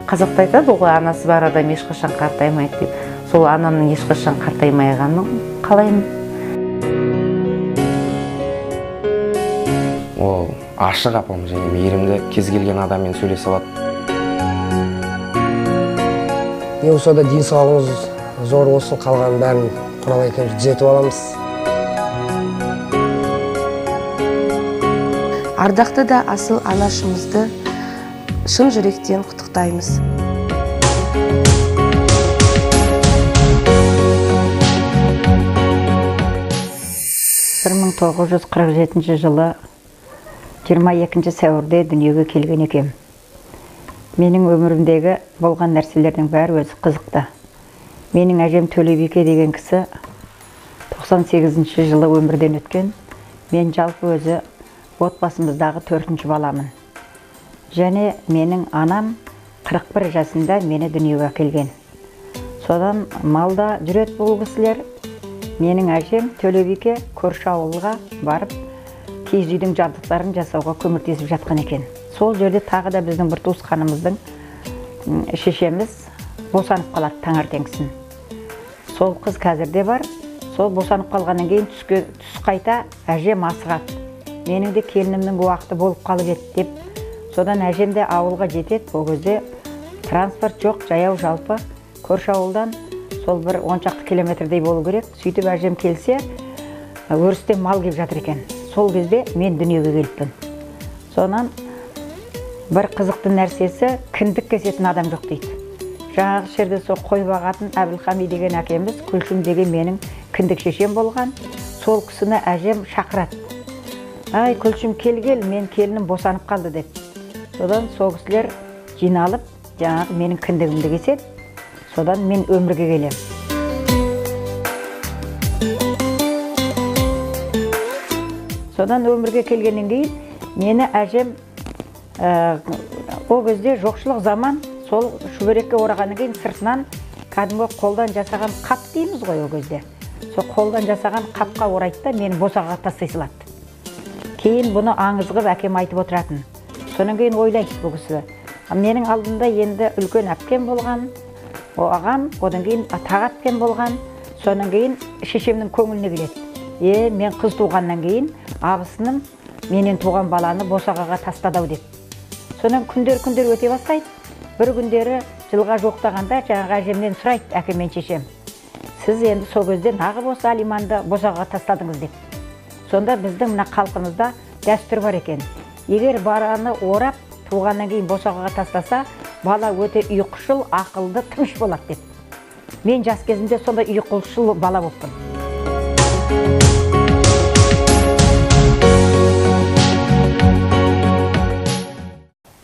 Қазақта айтады ғой, анасы бар адам ешқашан қартаймайды деп. Сол анамның ешқашан қартаймағанын қалаймын. Ол ашық апам және мейірімді, кез келген адаммен сөйлесе алады. Не болса да денсаулығыңыз зор болсын, қалғанын бәрін Құралай екеуміз түзетіп аламыз. Ардақты да асыл анашымызды шын жүректен құттықтаймыз. Бір 1947 жылы 22 сәуірде дүниеге келген екем. Менің өмірімдегі болған нәрселердің бәрі өзі қызықты. Менің әжем Төлебике деген кісі 98 жылы өмірден өткен. Мен жалпы өзі отбасымыздағы 4-ші баламын. Және менің анам 41 жасында мені дүниеге әкелген. Содан малда жүрет бұл кісілер. Менің әжем Төлебике көрші ауылға барып киіз үйдің жабдықтарын жасауға көмектесіп жатқан екен. Сол жерде тағы да біздің бір туысқанымыздың шешеміз босанып қалады таңертеңгісін. Сол қыз қазірде бар. Сол босанып қалғаннан кейін түс қайта әжем асығады. Менің де келінімнің уақыты болып қалып еді деп. Содан әжем де ауылға жетеді. Ол кезде транспорт жоқ, жаяу жалпы көрші ауылдан сол бір 10 шақты километрдей болу керек. Сөйтіп әжем келсе, өрістен мал кеп жатыр екен. Сол кезде мен дүниеге келіппін. Сонан бір қызықты нәрсесі, кіндік кесетін адам жоқ дейді. Жаңағы жерде сол қой бағатын Әбілхами деген әкеміз, Күлшім деген менің кіндік шешем болған. Сол кісіні әжем шақырады. Ай, Күлшім, кел-кел, мен келінім босанып қалды деп. Содан сол кісілер жиналып, жаңағы менің кіндігімді кеседі. Содан мен өмірге келемін. Содан өмірге келгеннен кейін мені әжем, ол кезде жоқшылық заман, сол шүберекке орағаннан кейін сыртынан кәдімгі қолдан жасаған қап дейміз ғой ол кезде. Сол қолдан жасаған қапқа орайды да мені босағаға тастай салады. Кейін бұны аңыз қылып әкем айтып отыратын. Содан кейін ойлайды бұл кісі. Менің алдымда енді үлкен әпкем болған, о ағам, одан кейін тағы әпкем болған. Содан кейін шешемнің көңіліне келеді. Мен қыз туғаннан кейін абысыным менен туған баланы босағаға тастады-ау деп. Содан күндер өте бастайды. Бір күндері жылға жоқтағанда жаңағы әжемнен сұрайды әкем мен шешем. Сіз енді сол кезде нағып осы Алиманды босағаға тастадыңыз деп. Сонда біздің мына халқымызда дәстүр бар екен. Егер баланы орап туғаннан кейін босағаға тастаса, бала өте ұйқышыл, ақылды, тыныш болады деп. Мен жас кезімде сондай ұйқышыл бала болыппын.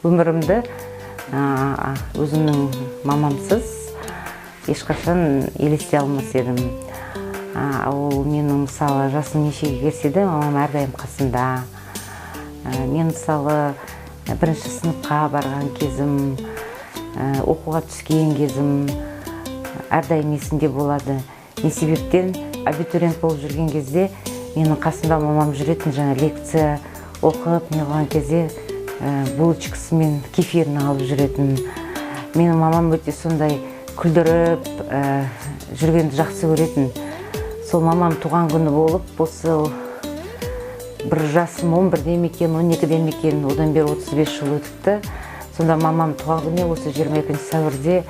Өмірімді өзімнің мамамсыз ешқашан елестете алмас едім. Ол менің мысалы жасым нешеге келсе де мамам әрдайым қасымда. Мен мысалы бірінші сыныпқа барған кезім, оқуға түскен кезім әрдайым есімде болады. Не себептен абитуриент болып жүрген кезде менің қасымда мамам жүретін, жаңа лекция оқып не қылған кезде булочкасы мен кефирін алып жүретін. Менің мамам өте сондай күлдіріп жүргенді жақсы көретін. Сол мамам туған күні болып, осы бір жасым 11-де ме екен, 12-де ме екен, одан бері 35 жыл өтіпті. Сонда мамам туған күні осы 22 сәуірде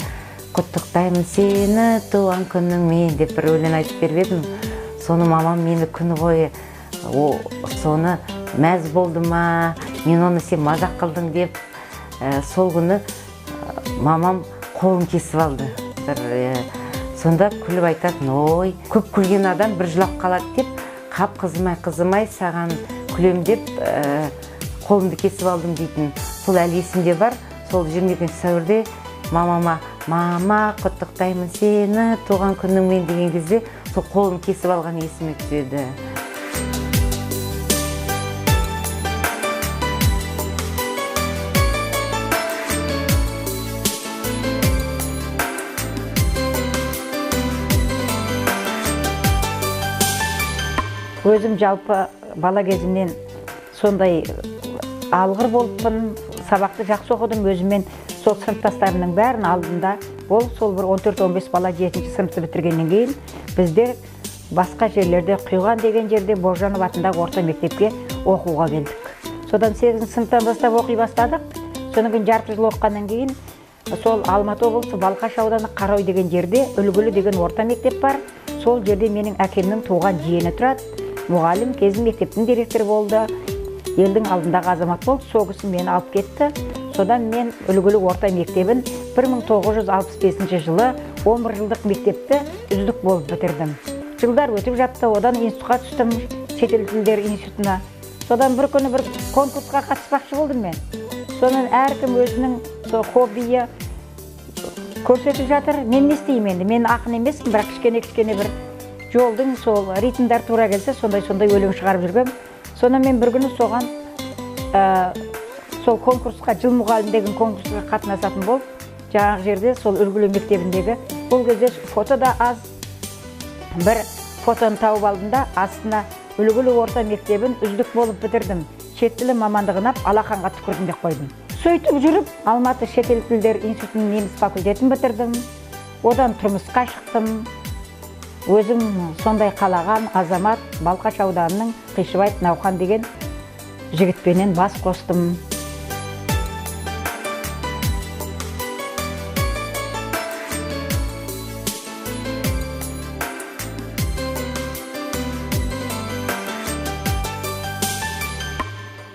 құттықтаймын сені туған күніңмен деп бір өлең айтып беріп едім. Соны мамам мені күні бойы соны мәз болды ма, мен оны сен мазақ қылдың деп, сол күні мамам қолын кесіп алды. Сонда күліп айтатын, ой, көп күлген адам бір жылап қалады деп, қап қызымай, қызымай саған күлем деп қолымды кесіп алдым дейтін. Сол әлі есімде бар. Сол 22 сәуірде мамама, мама, құттықтаймын сені туған күніңмен деген кезде сол қолым кесіп алған есіме түседі. Өзім жалпы бала кезімнен сондай Алғыр болыппын, сабақты жақсы оқыдым, өзіммен сол сыныптастарымның бәрін алдында болып, сол бір 14-15 бала 7-ші сыныпты бітіргеннен кейін біздер басқа жерлерде, Құйған деген жерде Божанов атындағы орта мектепке оқуға келдік. Содан 8-ші сыныптан бастап оқи бастадық. Содан кейін жарты жыл оқығаннан кейін сол Алматы облысы Балқаш ауданы Қараой деген жерде Үлгілі деген орта мектеп бар. Сол жерде менің әкемнің туған жиені тұрады. Мұғалім кезін мектептің директоры болды. Елдің алдындағы азамат болды. Сол кісі мені алып кетті. Содан мен Үлгілі орта мектебін 1965 жылы 11 жылдық мектепті үздік болып бітірдім. Жылдар өтіп жатты, одан институтқа түстім, шетел тілдері институтына. Содан бір күні бір конкурсқа қатыспақшы болдым мен. Сонан әркім өзінің сол хоббиі көрсетіп жатыр. Мен не істеймін енді? Мен ақын емеспін, бірақ кішкене-кішкене бір жолдың сол ритмдар тура келсе, сондай-сондай өлең шығарып жүргем. Сонан мен бір күні соған сол конкурсқа, жыл мұғалім деген конкурсқа қатынасатын болып, жаңағы жерде сол Үлгілі мектебіндегі, бұл кезде фото да аз, бір фотоны тауып алдым да, астына Үлгілі орта мектебін үздік болып бітірдім, шет тілі мамандығын ап, алақанға түкірдім деп қойдым. Сөйтіп жүріп, Алматы шетел тілдер институтының неміс факультетін бітірдім, одан тұрмысқа шықтым. Өзім сондай қалаған азамат Балқаш ауданының Қишыбаев Науқан деген жігітпенен бас қостым.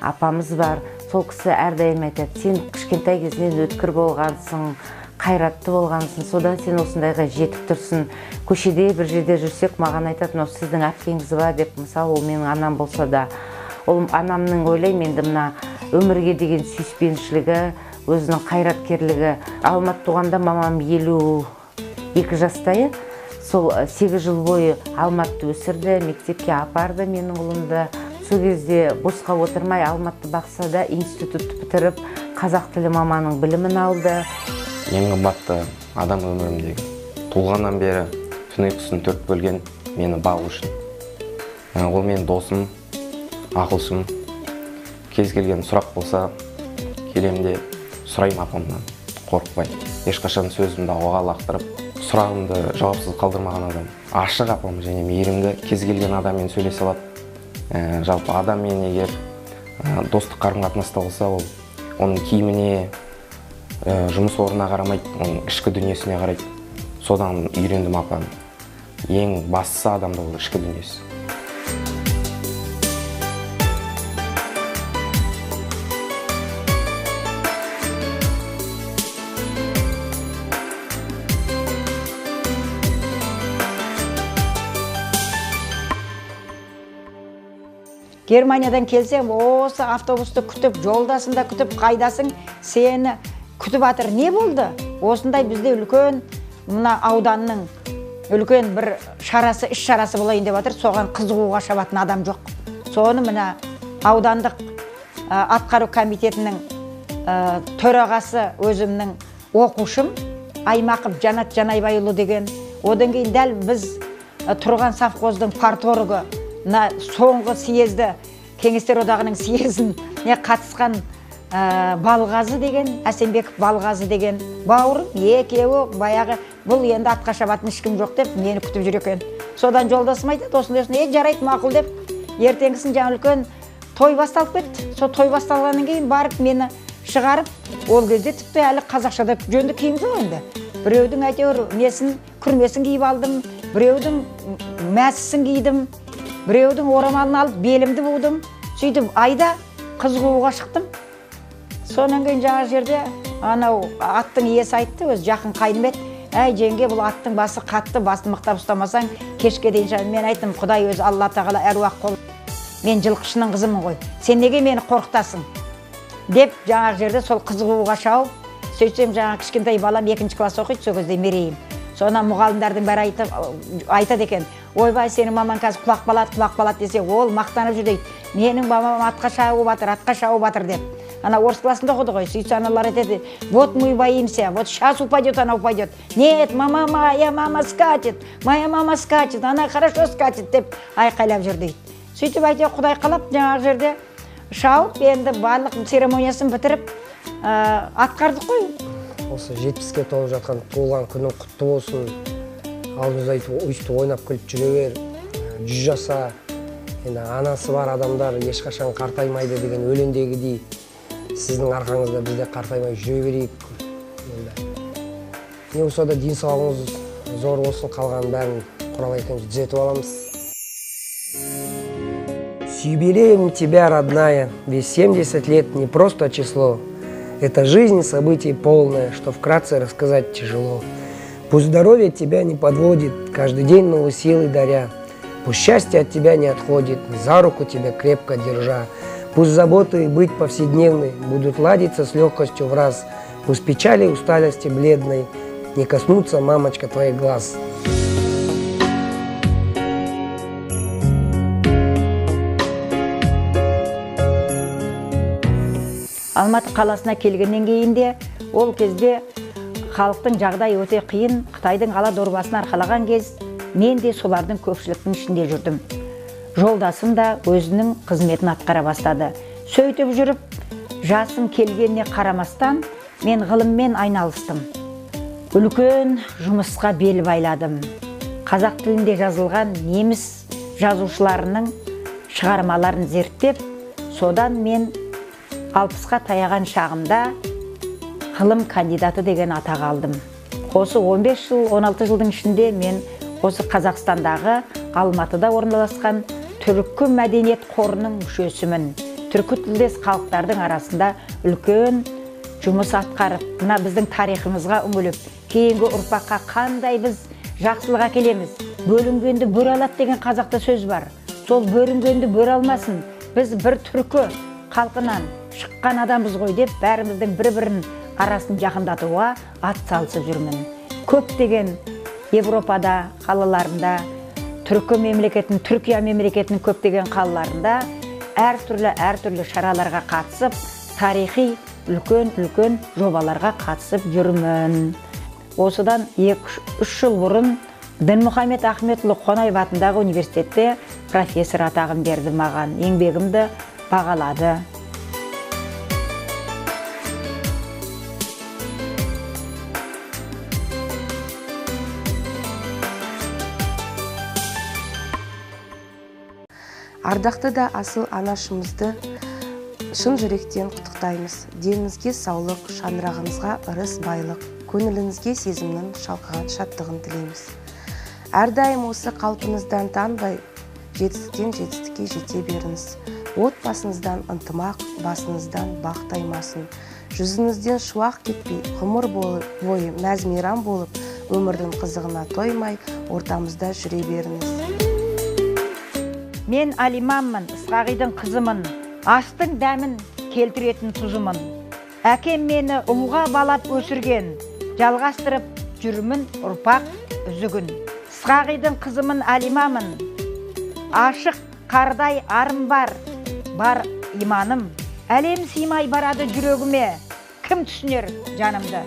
Апамыз бар, сол кісі әрдайым айтады, сен кішкентай кезінен өткір болғансың, қайратты болғансың, содан сен осындайға жетіп тұрсың. Көшеде бір жерде жүрсек, маған айтады, мынау сіздің әпкеңіз ба деп, мысалы, ол менің анам болса да. Ол анамның, ойлаймын, енді мына өмірге деген сүйіспеншілігі, өзінің қайраткерлігі. Алмат туғанда мамам 52 жаста, сол 8 жыл бойы Алматты өсірді, мектепке апарды менің ұлымды. Сол кезде босқа отырмай Алматты бақса да институтты бітіріп, қазақ тілі маманының білімін алды. Ең қымбатты адам өмірімдегі. Туылғаннан бері түн ұйқысын төрт бөлген мені бағу үшін. Ол менің досым, ақылшым. Кез келген сұрақ болса, келем де сұраймын апамнан, қорықпай. Ешқашан сөзімді ауаға лақтырып, сұрағымды жауапсыз қалдырмаған адам. Ашық апам және мейірімді, кез келген адаммен сөйлесе алады. Жалпы адаммен егер достық қарым-қатынаста болса, ол оның киіміне, жұмыс орнына қарамайды, оның ішкі дүниесіне қарайды. Содан үйрендім апаны. Ең бастысы адамда ол ішкі дүниесі. Германиядан келсем, осы автобусты күтіп, жолдасын да күтіп, қайдасың, сені күтіп атыр. Не болды? Осындай бізде үлкен, мына ауданның үлкен бір шарасы, іс шарасы болайын деп атыр, соған қызығуға шабатын адам жоқ. Соны мына аудандық атқару комитетінің төрағасы өзімнің оқушым Аймақов Жанат Жанайбайұлы деген. Одан кейін дәл біз тұрған совхоздың парторгы, мына соңғы съезді, Кеңестер Одағының съезіне қатысқан Балғазы деген, Әсембеков Балғазы деген бауырым, екеуі баяғы бұл енді атқа шабатын ешкім жоқ деп мені күтіп жүр екен. Содан жолдасым айтады, осындай осындай, жарайды мақұл деп, ертеңгісін жаңа үлкен той басталып кетті. Сол той басталғаннан кейін барып мені шығарып, ол кезде тіпті әлі қазақшада жөнді киім жоқ енді. Біреудің әйтеуір несін, күрмесін киіп алдым, біреудің мәсісін кидім, біреудің орамалын алып белімді будым. Сөйтіп айда қыз қууға шықтым. Сонан кейін жаңа жерде анау аттың иесі айтты, өзі жақын қайным еді. Әй жеңге, бұл аттың басы қатты, басын мықтап ұстамасаң кешке дейін шығады. Мен айттым, Құдай өзі Алла тағала әруақ қол. Мен жылқышының қызымын ғой. Сен неге мені қорқытасың? Деп жаңа жерде сол қыз қууға шауып, сөйтсем жаңа кішкентай балам 2-ші класс оқиды, сол кезде Мерейім. Сонан мұғалімдердің бәрі айтады екен, ойбай, сенің мамаң қазір құлақ балады, құлақ балады десе, ол мақтанып жүр дейді. Менің мамам атқа шауып жатыр, атқа шауып жатыр деп. Ана орыс классында оқыды ғой, сөйтсе аналар айтады, вот мы боимся, вот сейчас упадет, она упадет. Нет, мама моя, мама скачет, моя мама скачет, она хорошо скачет деп айқайлап жүр дейді. Сөйтіп әйтеуір Құдай қалап жаңағы жерде Шауып, енді барлық церемониясын бітіріп, атқардық қой. Осы 70-ке толып жатқан туылған күнің құтты болсын. Алдымызда өйтіп ойнап күліп жүре бер, 100 жаса. Енді анасы бар адамдар ешқашан қартаймайды деген өлеңдегідей сіздің арқаңызда біз де қартаймай жүре берейік. Енді не болса да денсаулығыңыз зор болсын, қалғанын бәрін Құралай екеуміз түзетіп аламыз. С юбилеем тебя, родная, ведь 70 лет не просто число. Это жизнь событий полная, что вкратце рассказать тяжело. Пусть здоровье тебя не подводит, каждый день новые силы даря. Пусть счастье от тебя не отходит, за руку тебя крепко держа. Пусть заботы и быть повседневной будут ладиться с легкостью в раз. Пусть печали усталости бледной не коснутся, мамочка, твоих глаз. Алматы қаласына келгеннен кейін де ол кезде халықтың жағдайы өте қиын, Қытайдың ала дорбасын арқалаған кез, мен де солардың көпшіліктің ішінде жүрдім. Жолдасым да өзінің қызметін атқара бастады. Сөйтіп жүріп, жасым келгеніне қарамастан, мен ғылыммен айналыстым. Үлкен жұмысқа бел байладым. Қазақ тілінде жазылған неміс жазушыларының шығармаларын зерттеп, содан мен 60-қа таяған шағымда ғылым кандидаты деген атақ алдым. Осы 15 жыл, 16 жылдың ішінде мен осы Қазақстандағы Алматыда орналасқан Түркі мәдениет қорының мүшесімін. Түркі тілдес халықтардың арасында үлкен жұмыс атқарып, мына біздің тарихымызға үңіліп, кейінгі ұрпаққа қандай біз жақсылық әкелеміз. Бөлінгенді бөрі алады деген қазақта сөз бар. Сол бөлінгенді бөрі алмасын, біз бір түркі халқынан шыққан адамбыз ғой деп бәріміздің бір-бірін арасын жақындатуға ат салысып жүрмін. Көптеген Европада қалаларында, түркі мемлекетінің, Түркия мемлекетінің көптеген қалаларында әртүрлі шараларға қатысып, тарихи үлкен-үлкен жобаларға қатысып жүрмін. Осыдан 2-3 жыл бұрын Дінмұхамед Ахметұлы Қонаев атындағы университетте профессор атағын берді маған, еңбегімді бағалады. Ардақты да асыл анашымызды шын жүректен құттықтаймыз. Деніңізге саулық, шаңырағыңызға ырыс байлық, көңіліңізге сезімнің шалқыған шаттығын тілейміз. Әрдайым осы қалпыңыздан танбай, жетістіктен жетістікке жете беріңіз. Отбасыңыздан ынтымақ, басыңыздан бақ таймасын. Жүзіңізден шуақ кетпей, ғұмыр бойы мәз-мейрам болып, өмірдің қызығына тоймай, ортамызда жүре беріңіз. Мен Алиманмын, Ысқағидың қызымын, астың дәмін келтіретін тұзымын. Әкем мені ұлға балап өсірген, жалғастырып жүрмін ұрпақ үзігін. Ысқағидың қызымын Алимамын, ашық қардай арым бар, бар иманым. Әлем сыймай барады жүрегіме, кім түсінер жанымды,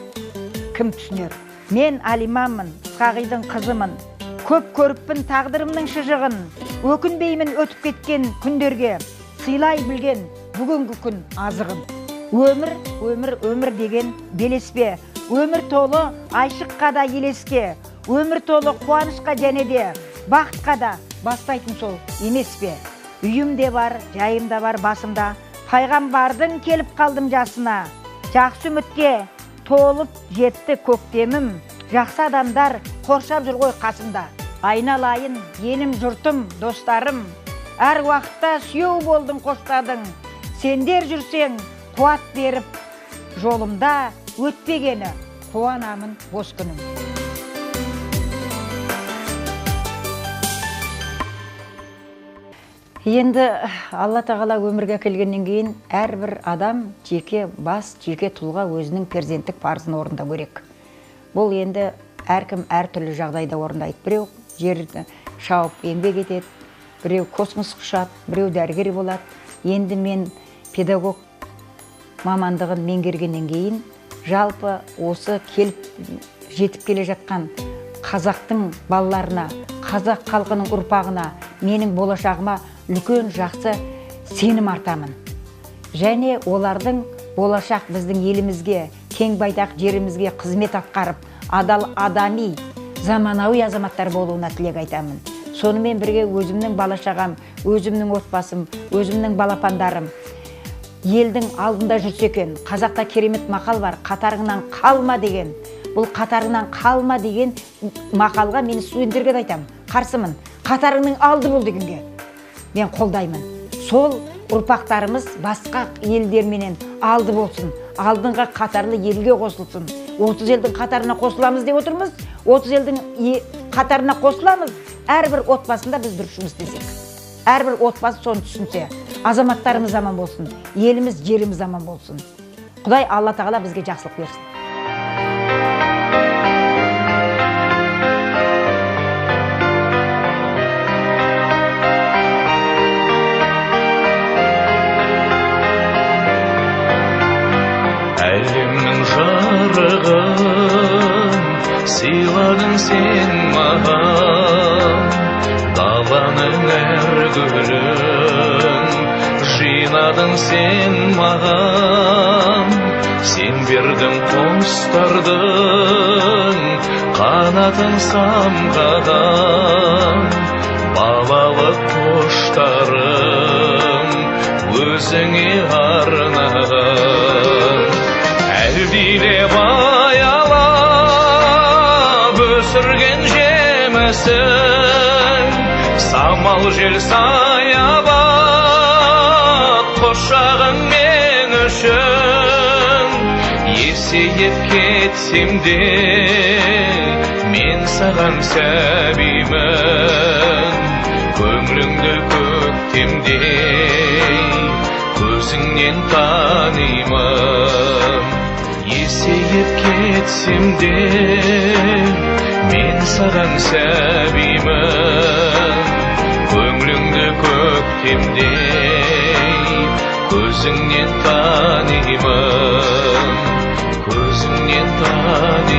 кім түсінер. Мен Алиманмын, Ысқағидың қызымын, көп көріппін тағдырымның шыжығын, өкінбеймін өтіп кеткен күндерге, сыйлай білген бүгінгі күн азығын. Өмір, өмір, өмір деген белеспе, өмір толы айшыққа да елеске, өмір толы қуанышқа және де бақытқа да бастайтын сол емес пе? Үйім де бар, жайым да бар басымда, пайғамбардың келіп қалдым жасына. Жақсы үмітке толып жетті көктемім, жақсы адамдар қоршап жүр ғой қасымда. Айналайын, елім, жұртым, достарым, әр уақытта сүйеу болдың, қоштадың. Сендер жүрсең, қуат беріп, жолымда өтпегені қуанамын бос күнім. Енді Алла Тағала өмірге келгеннен кейін әрбір адам жеке бас, жеке тұлға өзінің перзенттік парызын орындау керек. Бұл енді әркім әртүрлі жағдайда орындайды. Біреу жерді шауып еңбек етеді, біреу космос ұшады, біреу дәрігер болады. Енді мен педагог мамандығын меңгергеннен кейін жалпы осы келіп жетіп келе жатқан қазақтың балаларына, қазақ халқының ұрпағына, менің болашағыма үлкен жақсы сенім артамын. Және олардың болашақ біздің елімізге, кең байтақ жерімізге қызмет атқарып, адал адами, заманауи азаматтар болуына тілек айтамын. Сонымен бірге өзімнің бала-шағам, өзімнің отбасым, өзімнің балапандарым елдің алдында жүрсе екен. Қазақта керемет мақал бар, қатарыңнан қалма деген. Бұл қатарыңнан қалма деген мақалға мен студенттерге де айтамын, қарсымын. Қатарыңның алды бол дегенге мен қолдаймын. Сол ұрпақтарымыз басқа елдерменен алды болсын, алдыңға қатарлы елге қосылсын. 30 елдің қатарына қосыламыз деп отырмыз, 30 елдің қатарына қосыламыз. Әрбір отбасында біз дұрыс жұмыс істесек, әрбір отбасы соны түсінсе, азаматтарымыз аман болсын, еліміз, жеріміз аман болсын. Құдай Алла Тағала бізге жақсылық берсін. Әлемнің жарығын сыйладың сен маған, даланың әр гүлін жинадың сен маған. Сен бердің құстардың қанатын самғаған, балалық құштарым өзіңе арнаған. Әлдилеп аялап өсірген жемісің, самал жел саябақ құшағың мен үшін. Есейіп кетсем де мен саған сәбимін, көңіліңді көктемдей көзіңнен танимын. Есейіп кетсем де мен саған сәбимін, көңіліңді көктемдей көзіңнен танимын, көзіңнен танимын.